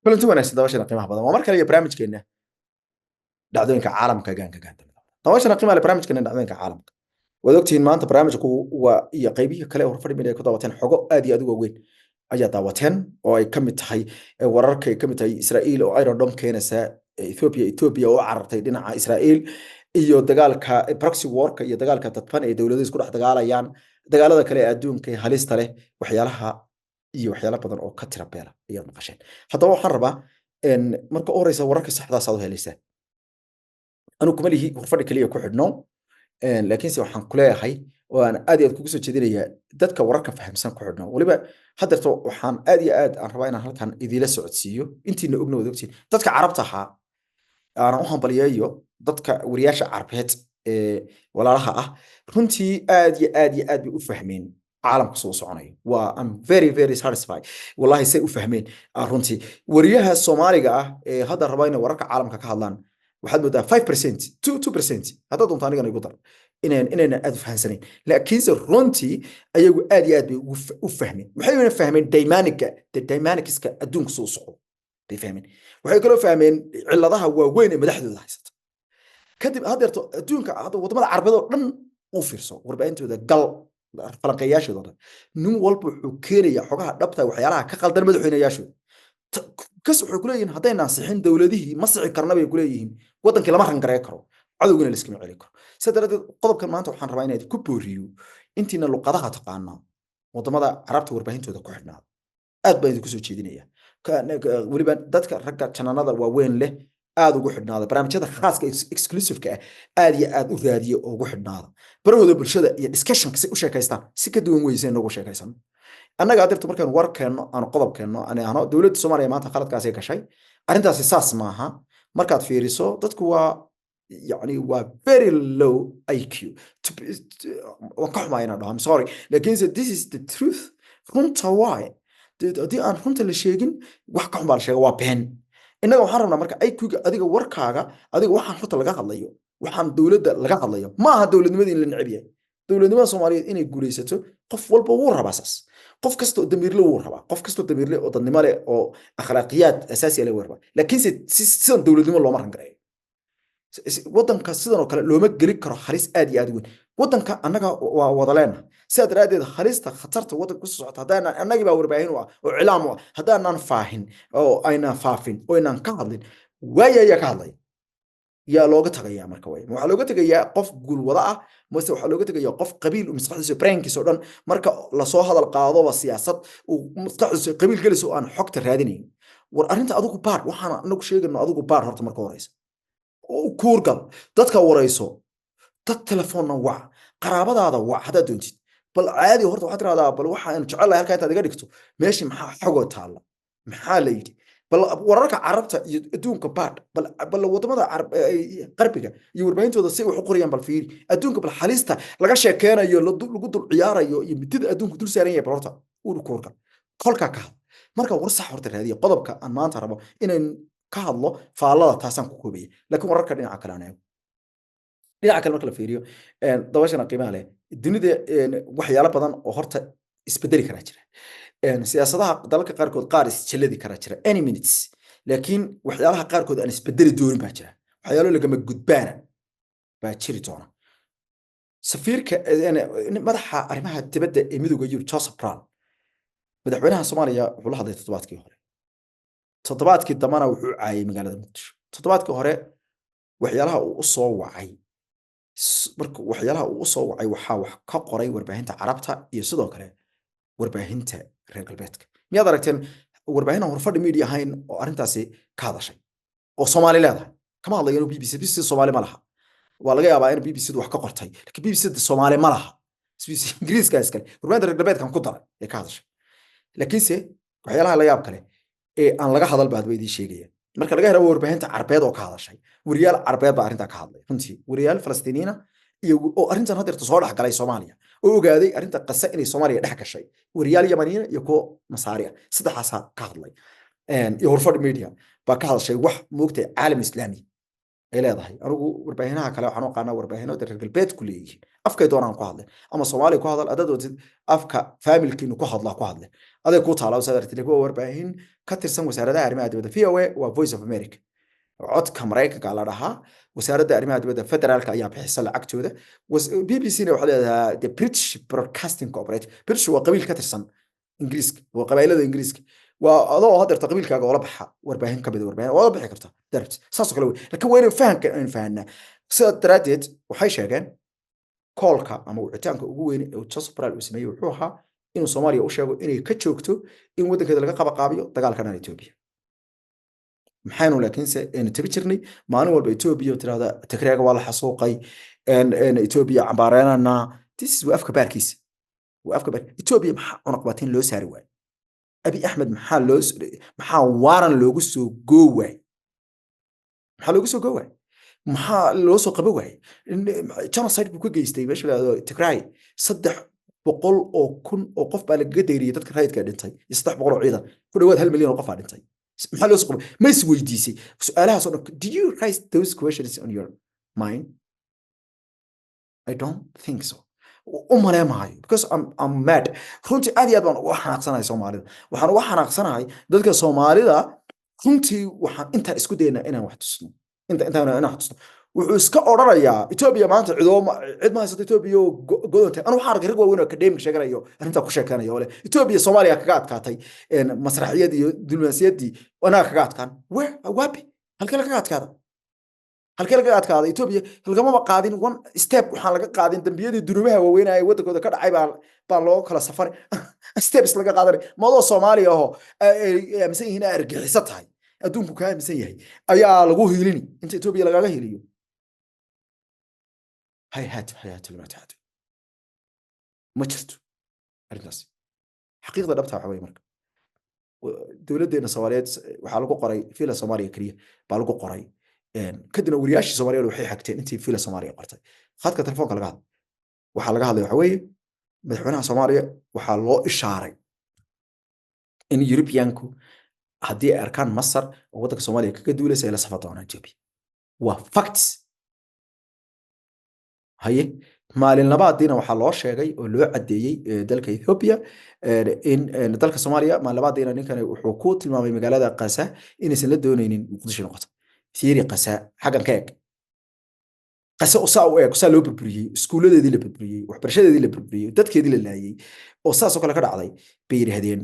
Kulanti wanaagsan, daawashana qiimaha badan. Waa mar kale iyo barnaamijkeena dhacdooyinka caalamka gaanka gaanta. Daawashana qiimaha leh, barnaamijkeena dhacdooyinka caalamka. Waad ogtihiin, maanta barnaamijku waa iyo qaybihii kale Horfadhi Media ay ku daawateen xogo aad iyo aad u waaweyn ayaa daawateen, oo ay ka mid tahay wararka ay ka mid tahay Israa'iil oo Iron Dome keenaysa Ethiopia, Ethiopia oo u carartay dhinaca Israa'iil, iyo dagaalka proxy warka iyo dagaalka dadban ee dowladuhu isku dhex dagaalayaan, dagaalada kale ee adduunka ee halista leh, waxyaalaha iyo waxyaalo badan oo ka tira beela ayaad maqasheen. Haddaba waxaan rabaa, marka u horeysa, wararka saxdaas aad u helaysaa. Anigu kuma lihi Horfadhi keliya ku xidhno, laakiinse waxaan kuleeyahay oo aan aad iyo aad kugu soo jeedinayaa dadka wararka fahamsan ku xidhno. Weliba haddeerto waxaan aad iyo aad aan rabaa inaan halkan idiila socodsiiyo. Intiina ogna wad ogtiin, dadka Carabta ahaa aanan u hambaliyeeyo, dadka wariyaasha Carbeed ee walaalaha ah, runtii aad iyo aad iyo aad bay u fahmeen caalamka soo soconayo. Waa I'm very very satisfied, wallahi, say u fahmeen. Runtii wariyaha Soomaaliga ah ee hadda raba inay wararka caalamka ka hadlaan, waxaad moodaa 5%, 2% haddaad doonto anigana igu dar, inayna aad u fahamsanayn. Laakiinse runtii ayagu aad iyo aad bay u fahmeen. Waxayna fahmeen dynamica, the dynamicska adduunka soo socdo bay fahmeen. Waxay kaloo fahmeen ciladaha waaweyn ee madaxdooda haysata. Kadib haddeerto adduunka hadda wadamada Carabeed oo dhan u fiirso, warbaahintooda gal, falanqeeyaashooda dhan, nin walba wuxuu keenaya xogaha dhabta, waxyaalaha ka qaldan madaxweynayaashooda. Kas waxay kuleeyihiin, haddaynaan sixin dowladihii ma sixi karna bay kuleeyihiin. Wadankii lama rangaree karo, cadowgina laiskama celi karo. Sidaa daradeed qodobkan maanta waxaan rabaa inaan ku booriyo intiina luqadaha taqaana wadamada Carabta warbaahintooda ku xidhnaada. Aad baan idinku soo jeedinaya. Weliba dadka ragga channelada waaweyn leh aad ugu xidhnaada, barnaamijyada khaaska exclusiveka ah aad iyo aad u raadiya oo ugu xidhnaada, barahooda bulshada iyo discussionka si u sheekaystaan si ka duwan weyse noogu sheekaysan. Annaga adirta markaan war keenno, aanu qodob keenno, aan ahno dowladda Soomaaliya maanta khaladkaasay gashay, arrintaasi saas maaha. Markaad fiiriso dadku waa, yani, waa very low IQ. Waan ka xumaa inaan dhaho, I'm sorry, laakiinse this is the truth. Runta waaye. Haddii aan runta la sheegin, wax ka xun baa la sheega, waa been. Innaga waxaan rabnaa marka IQ-ga adiga, warkaaga adiga, waxaan horta laga hadlayo, waxaan dowladda laga hadlayo ma aha dowladnimada in la neceb yahay. Dowladnimada Soomaaliyeed inay guulaysato qof walba wuu rabaa saas. Qof kastoo damiirle wuu rabaa, qof kastoo damiirle oo dadnimo leh oo akhlaaqiyaad asaasiya leh wuu rabaa. Laakiinse sidan dowladnimo looma rangareeyo. Waddanka sidan oo kale looma gelin karo halis aad iyo aad u weyn. Waddanka annaga waa wada leenahay. Sidaa daraaddeed halista, khatarta waddanka kusoo socota, haddaanaan, annagii baa warbaahin u ah oo cilaam u ah, haddaanaan faahin oo aynaan faafin oo aynaan ka hadlin, waaya ayaa ka hadlaya? Yaa looga tagayaa marka? Way waxaa looga tegayaa qof guulwada ah, mase waxaa looga tegayaa qof qabiil uu maskaxdiisa, brainkiisa oo dhan, marka lasoo hadal qaadoba siyaasad uu maskaxdiisa qabiil gelayso oo aan xogta raadinayn? War arrinta adigu baar. Waxaan anagu sheegayno adigu baar horta marka horeysa oo kuurgal, dadka warayso, dad telefoonna wac, qaraabadaada wac haddaad doontid. Bal caadi horta waxaad tirahdaa, bal waxaan jecelahay halkaa intaad iga dhigto meeshii maxaa xogoo taalla, maxaa la yidhi? Bal wararka Carabta iyo adduunka baadh. Bal wadamada qarbiga iyo warbaahintooda si wax u qorayaan bal fiiri. Adduunka bal halista laga sheekeynayo, lagu dul ciyaarayo iyo midida adduunku dul saaran yahay, bal horta u kuurgal, kolkaa ka hadl. Marka war sax horta raadiya. Qodobka aan maanta rabo inayn ka hadlo faallada taasaan ku koobaya. Laakiin wararka dhinaca kale aan eego. Dhinaca kale marka la fiiriyo, dabashana qiimaha leh, dunida waxyaalo badan oo horta isbedeli karaa jira. Siyaasadaha dalalka qaarkood qaar isjalladi karaa jira any minutes, laakiin waxyaalaha qaarkood aan isbedeli doonin baa jira. Waxyaalo lagama gudbaana baa jiri doona. Safiirka madaxa arrimaha dibadda ee Midowga Yurub, Joseph Borrell, madaxweynaha Soomaaliya wuxuu la hadlay toddobaadkii hore. Toddobaadkii dambana wuxuu caayay magaalada Muqdisho. Toddobaadkii hore waxyaalaha uu u soo wacay, marka waxyaalaha uu u soo wacay waxaa wax ka qoray warbaahinta Carabta iyo sidoo kale warbaahinta reer galbeedka. Miyaad aragteen warbaahin aan Horfadhi Media ahayn oo arrintaasi ka hadashay oo Soomaali leedahay? Kama hadlayo inuu BBC, BBC Soomaali ma laha. Waa laga yaabaa in BBC du wax ka qortay, laakiin BBC da Soomaali ma laha, BBC Ingiriiska iskale. Warbaahinta reer galbeedkan ku daray ee ka hadashay. Laakiinse waxyaalaha la yaab kale ee aan laga hadal baa hadba idiin sheegaya. Marka laga helo warbaahinta Carbeed oo ka hadashay, wariyaal Carbeed baa arrintaa ka hadlay. Runtii wariyaal Falastiiniina iyo oo arrintan haddeerta soo dhex galay Soomaaliya oo ogaaday arrinta Qasa inay Soomaaliya dhex gashay, wariyaal Yamaniina iyo kuwo Masaari ah, saddexaasaa ka hadlay, iyo Horfadh Media baa ka hadashay. Wax moogtay caalam Islaami ay leedahay. Anigu warbaahinaha kale waxaan u aqaanaa warbaahino reer galbeedku leeyihiin. Afkay doonaan ku hadleen, ama Soomaaliya ku hadal haddaad doontid, afka faamilkiinu ku hadlaa ku hadle. Aday ku taala saad aragtid, waa warbaahin ka tirsan wasaaradaha arrimaha dibadda. VOA waa Voice of America, codka Maraykanka la dhahaa. Wasaaradda arrimaha dibadda federaalka ayaa bixisa lacagtooda. BBC na waxaa leedahaa the British Broadcasting Corporation. British waa qabiil ka tirsan Ingiriiska, waa qabailada Ingiriiska. Waa adoo hadeerta qabiilkaaga oola baxa warbaahin ka mid warbaahin oola bixi karta darabti, saasoo kale wey. Laakiin waa inaynu fahanka aynu fahanaa. Sidaa daraaddeed waxay sheegeen call-ka ama wicitaanka ugu weyn ee Joseph Borrell uu sameeyey wuxuu ahaa inuu Soomaaliya u sheego inay ka joogto in waddankeeda laga qabaqaabiyo dagaalka dhan Ethiopia. Maxaynu laakiinse aynu tabi jirnay maalin walba Ethiopia oo tirahda Tigreega waa la xasuuqay, Ethiopia cambaareynana. This is waa afka baarkiisa, waa afka baar. Ethiopia maxaa cunaqabateyn loo saari waayey? Abiy Axmed maxaa waaran loogu soo goo waayey? Maxaa loogu soo goo waayey? Maxaa loo soo qaba waayey? Genocide buu ka geystay meesha la yidhahdo Tigray. 300,000 oo qof baa lagaga dayriyey dadka rayidka dhintay iyo 300 oo ciidan. Ku dhawaad 1 milyan oo qof baa dhintay. Maxaa loo soo qabay? Ma is weydiisay su-aalahaas oo dhan? Did you raise those questions on your mind? I don't think so. U malee maayo, because I'm mad. Runtii aad iyo aad baan uga xanaaqsanahay Soomaalida. Waxaan uga xanaaqsanahay dadka Soomaalida. Runtii waxaan intaan isku daynaa inaan wax tusno, inta intaan inaan wax tusno, wuxuu iska odhanayaa Ethiopia maanta cidooma cid ma haysato, Ethiopia oo godontay. Anu waxaan arkay rag waaweyn oo academic sheeganayo, arrintaa ku sheekanayo oo leh Ethiopia Soomaaliya kaga adkaatay masraxiyadii iyo diblomaasiyaddii, anaga kaga adkaan. We waabi halkee lagaga adkaada? Halkee lagaga adkaada? Ethiopia lagamaba qaadin one step. Waxaan laga qaadin dambiyadii, dunuubaha waaweynaya ee waddankooda ka dhacay baa loo kala safaray, steps laga qaadanay. Madoo Soomaaliya ahoo ay aaminsan yihiin inay argagixiso tahay, adduunku kaa aaminsan yahay, ayaa lagu hiilini inta Ethiopia lagaga hiiliyo. Hayhaat hayhaat lima taxatu, ma jirto arrintaas. Xaqiiqda dhabta waxa weye marka dowladdeena Soomaaliyeed waxaa lagu qoray Villa Soomaaliya keliya baa lagu qoray. Kadibna wariyaashii Soomaaliyeed waxay xagteen intii Villa Soomaaliya qortay. Khadka telefoonka laga hadlay, waxaa laga hadlay waxa weeye madaxweynaha Soomaaliya waxaa loo ishaaray in Europeanku haddii ay arkaan Masar oo waddanka Soomaaliya kaga duulaysa ay la safa doonaan Ethiopia. Waa facts. Haye, maalin labaadiina waxaa loo sheegay oo loo caddeeyey dalka Ethiopia in dalka Soomaaliya maalin labaadiina ninkani wuxuu ku tilmaamay magaalada Qasa inaysan la dooneynin Muqdisho noqoto. Fiiri Qasa, xaggan ka eg Qasa oo saa u eeg, saa loo burburiyey, iskuuladeedii la burburiyey, waxbarashadeedii la burburiyey, dadkeedii la laayey, oo saasoo kale ka dhacday bay yidhaahdeen.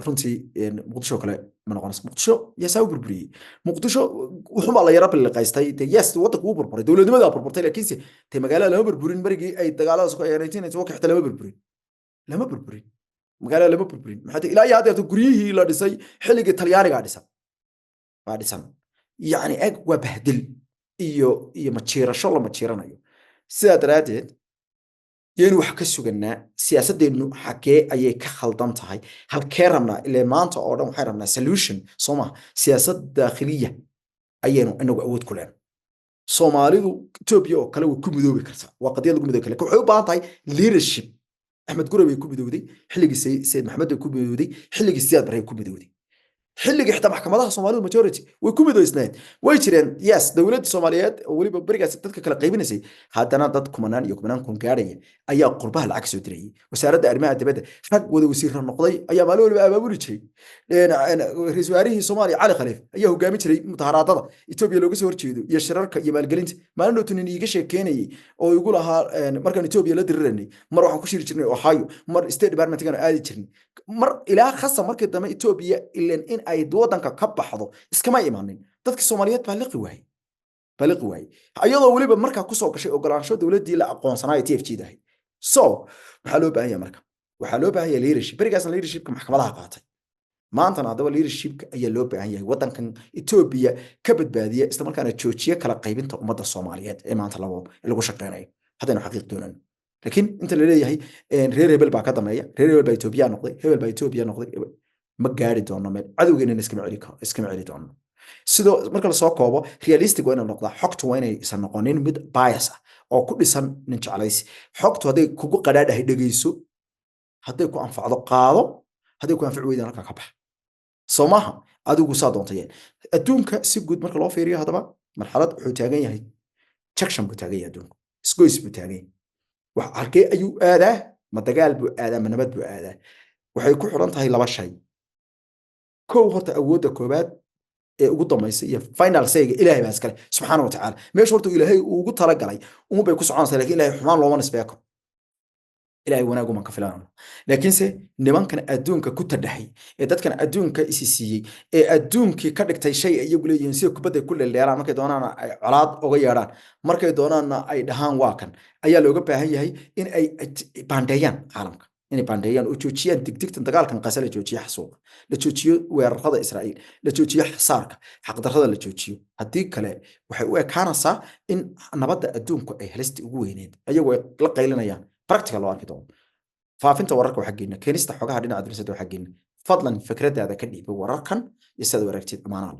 Runtii Muqdisho kale ma noqonayso. Muqdisho yaa saa u burburiyey? Muqdisho wuxuunbaa la yara billiqaystay de. Yes, waddanku wuu burburay, dowladnimadaa burburtay, laakiinse te magaalada lama burburin. Marigii ay dagaaladaas ku 1991 xitaa lama burburin, lama burburin magaalada, lama burburin. Maxaa ilaa iyo haddeerto guryihii la dhisay xilligii Talyaanigaa dhisan baa dhisan. Yacni eg, waa bahdil iyo majiirasho la majiiranayo. Sidaa daraaddeed yaynu wax ka suganaa? Siyaasadeennu xagee ayay ka khaldan tahay? Halkee rabnaa? Ilaa maanta oo dhan waxaan rabnaa solution, soo maha? Siyaasad daakhiliya ayaynu inagu awood ku leenahay. Soomaalidu Ethiopia oo kale way ku midoobi kartaa, waa qadiyad lagu midoobi kara. Waxay u baahan tahay leadership. Axmed Gure bay ku midowday xilligii, Sayid Maxamed bay ku midowday xilligii, Siyaad Barre ku midowday xilligii. Xitaa maxkamadaha Soomaalidu majority way ku midoysnayd, way jireen. Yes, dowladda Soomaaliyeed oo weliba berigaas dadka kala qaybinaysay, haddana dad kumanaan iyo kumanaan kun gaaraya ayaa qurbaha lacag soo dirayay. Wasaaradda arrimaha dibadda rag wada wasiirra noqday ayaa maalin waliba abaabuli jiray. Ra-iisul wasaarihii Soomaaliya Cali Khaliif ayaa hogaami jiray mudaharaadada Etoobiya looga soo horjeedo iyo shirarka iyo maalgelinta. Maalin dhowtu nin iiga sheekeynayay oo igu lahaa markaan Etoobiya la diriranay, mar waxaan ku shiri jirnay Ohio, mar State Departmentgana aadi jirnay, mar ilaa khasa. Markii dambe Etoobiya ilen in ay waddanka ka baxdo iskama imanin. Dadka Soomaaliyeed baa liqi waayey, baa liqi waayey, iyadoo weliba markaa kusoo gashay ogolaansho dowladdii la aqoonsanaayo TFG dahay. So maxaa loo baahan yahay marka? Waxaa loo baahan yahay leadership. Berigaasna leadershipka maxkamadaha qaatay, maantana haddaba leadershipka ayaa loo baahan yahay waddankan Etoobiya ka badbaadiya, isla markaana joojiya kala qaybinta ummadda Soomaaliyeed ee maanta lagu shaqeynayo, haddaynu xaqiiq doonano. Laakiin inta la leeyahay reer hebel baa ka dameeya, reer hebel baa Etoobiya noqday, hebel baa Etoobiya noqday, ma gaari doono meel. Cadowgeennana iskama celi doono. Sidoo marka lasoo koobo, realistic waa inuu noqdaa. Xogtu waa inaysan noqonin mid bias ah oo ku dhisan nin jeclaysi. Xogtu hadday kugu qadhaadhahay, dhegeyso. Hadday ku anfacdo, qaado. Hadday ku anfici weydaan, halkaa ka bax. Soo maaha? Adigu saa doonta yeel. Adduunka si guud marka loo fiiriyo haddaba marxalad wuxuu taagan yahay, junction buu taagan yahay adduunku, isgoys buu taagan yahay. Wax halkee ayuu aadaa? Ma dagaal buu aadaa? Ma nabad buu aadaa? Waxay ku xidhan tahay laba shay. Kow, horta awoodda koobaad ee ugu dambaysa iyo final sayga Ilaahay baa iskale, subxaana wa tacaala. Meesha horta Ilaahay uu ugu talagalay uun bay ku soconaysaa, lakin Ilahay xumaan looma nisbeeyo karo, Ilahay wanaag uman ka filanana. Laakiinse nimankan adduunka ku tadhaxay ee dadkan adduunka isi siiyey ee adduunkii ka dhigtay shay ay iyagu leeyihiin, sida kubadda ku leeleelaan, markay doonaana ay colaad oga yeedhaan, markay doonaanna ay dhahaan waa kan, ayaa looga baahan yahay in ay baandheeyaan caalamka, inay baandheeyaan oo joojiyaan digdigtan dagaalkan Qasa, la joojiyo xasuuqa, la joojiyo weerarada Israa'iil, la joojiyo xasaarka xaqdarrada la joojiyo. Haddii kale waxay u ekaanaysaa in nabadda adduunku ay halista ugu weyneed ayagu ay la qaylinayaan practical loo arki doono. Faafinta wararka waxaa geyna, keenista xogaha dhinaca dunisadda waxaa geyna. Fadlan fikradaada ka dhiiba wararkan iyo sidaad u aragtid. Amaanaha.